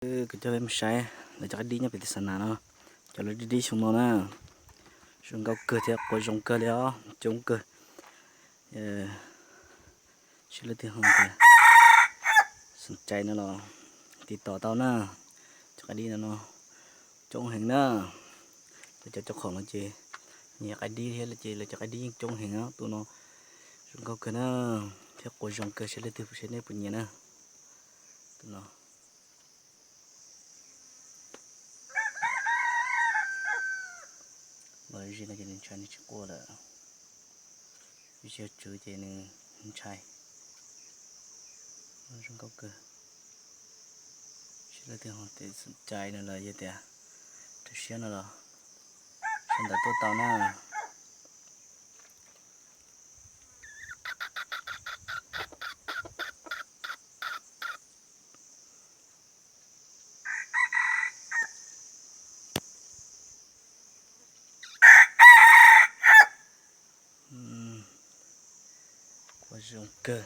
Kuv coj peb mus saib lawv cov qaib dib nyob pem tej xa nas no, cov lawv dib dib xyoo no na. Zoo nkauj kawg thiab quas zoo kawg li os, coob kawg. Seb leej twg ho tias xom cai no los tiv tauj tau na. Cov qaib dib no no coob heev na. Lawv cov cov khoom no ces nyiam qaib dib thiab ces lawv cov qaib dib yeej coob heev na. Tus no zoo nkauj kawg na, thiab quas zoo kawg, seb leej twg, seb nej puas nyiam na. Tus no los ze no ces nws ntshai, nws tsis quaj lawm. Ib tsis yog tswv ces nws ntshai. Zoo nkauj kawg. Seb leej twg ho tias xom cai no los yog tias rau siab no los sau ntawv tuaj tau na. Quas zoo kawg.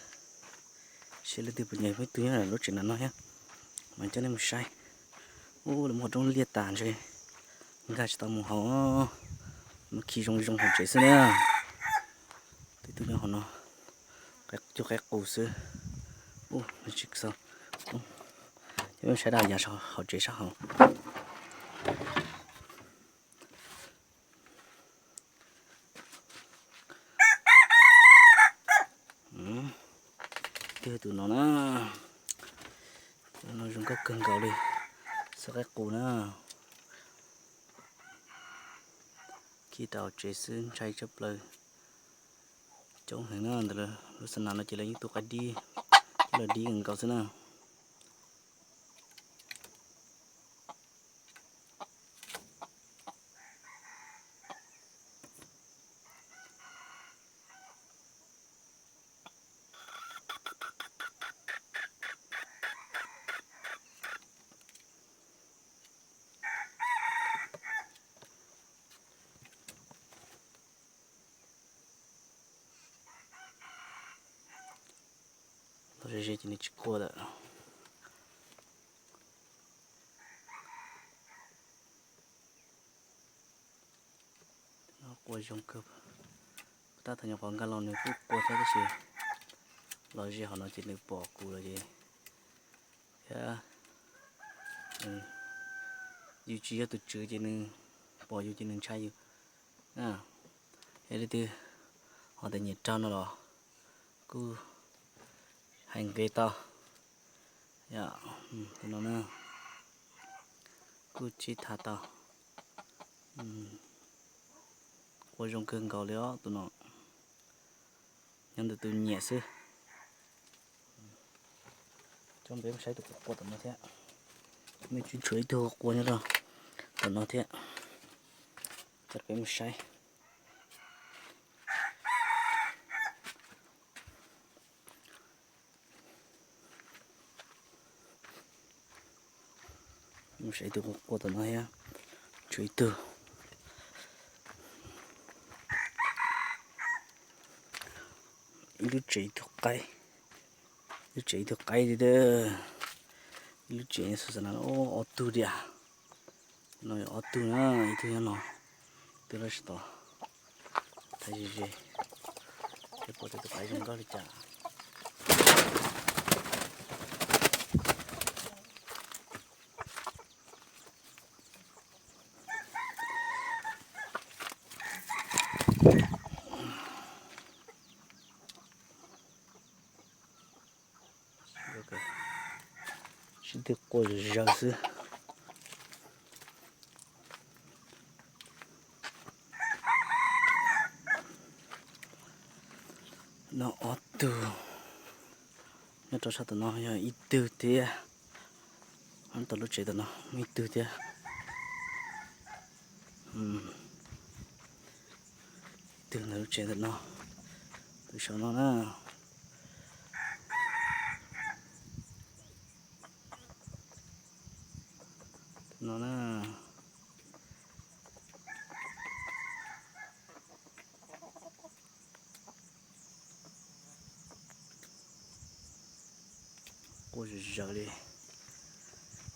Seb leej twg puas nyiam, peb tus nyob lub tsev na no thiab, mas coj nej mus saib. Ub, lawv mus hauv roob liaj tas ntshe nkag tsis tau mus hauv, mus khi zoo zoo hauv tsev xwb na. Tej tug nyob hauv no, cug qaib qus xwb. Ub, tsis xav, coj peb saib daj yas hauv tsev sab hauv. Twg tus no na, no zoo nkauj kawg nkaus li, xab qaib qus na. Khi rau tsev xwb ntshai tshaj plaws. Coob heev na, ntawm lub xa nas no ces lawv yeej tu qaib dib, lawv dib nkaus xwb na. Los ze ze ces nws tsis quaj lawm. No quaj zoo kawg. Tab thaum nyuam qhuav nkag los nws kuj quaj thiab tab sis los ze hauv no ces nws pom kuv lawm ces thiab yus tsis yog tus tswv ces nws pom yus ces nws ntshai yus. Yog leej twg ho tias nyiam raug no los kuj hais nqe tau. Yog, tus no na kuj sib tham tau. Quaj zoo kawg nkaus li os tus no. Nyob ntawm tus nyiam xwb. Coj peb mus saib tus quas quas tom no thiab. Nej tsis tshuav ib tug quas quas nyob rau tom no thiab. Coj peb mus saib. Mus saib tus quas quas tom no thiab. Tshuav ib tug. Ib lub tsev ib tug qaib. Ib lub tsev ib tug qaib li. Ib lub tsev xwb na, ob tug tiag. No ob tug na, ib tug nyob no, twb lawm tsis tau. Thaij ze ze, seb puas tau tus qaib zoo nkauj li cas. Sib tw quaj zom zaws xwb. No ob tug, nyob rau sab tom no yog ib tug thiab. Nyob tom lub tsev tom no muaj ib tug thiab. Ib tug ntawm lub tsev ntawm no, tus saum no na. No na. Quaj zom zaws li.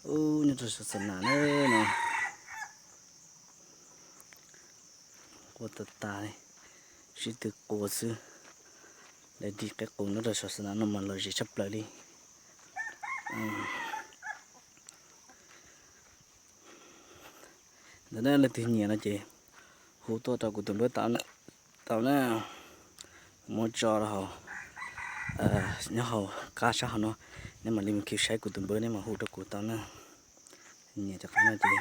Nyob rau saum xas nas na no, qua tas tas li, sib tw qua xwb. Lawv dig qeb qus nyob rau saum xas nas no mas lom zem tshaj plaws li. Ntawd na, leej twg nyiam no ces hu tuaj rau kuv tus npawb tau na. Kuv muab tso rau hauv, nyob hauv qab sab hauv no, nej mam li mus khi saib kuv tus npawb, nej mam hu rau kuv tau na. Nyiam cov qab no ces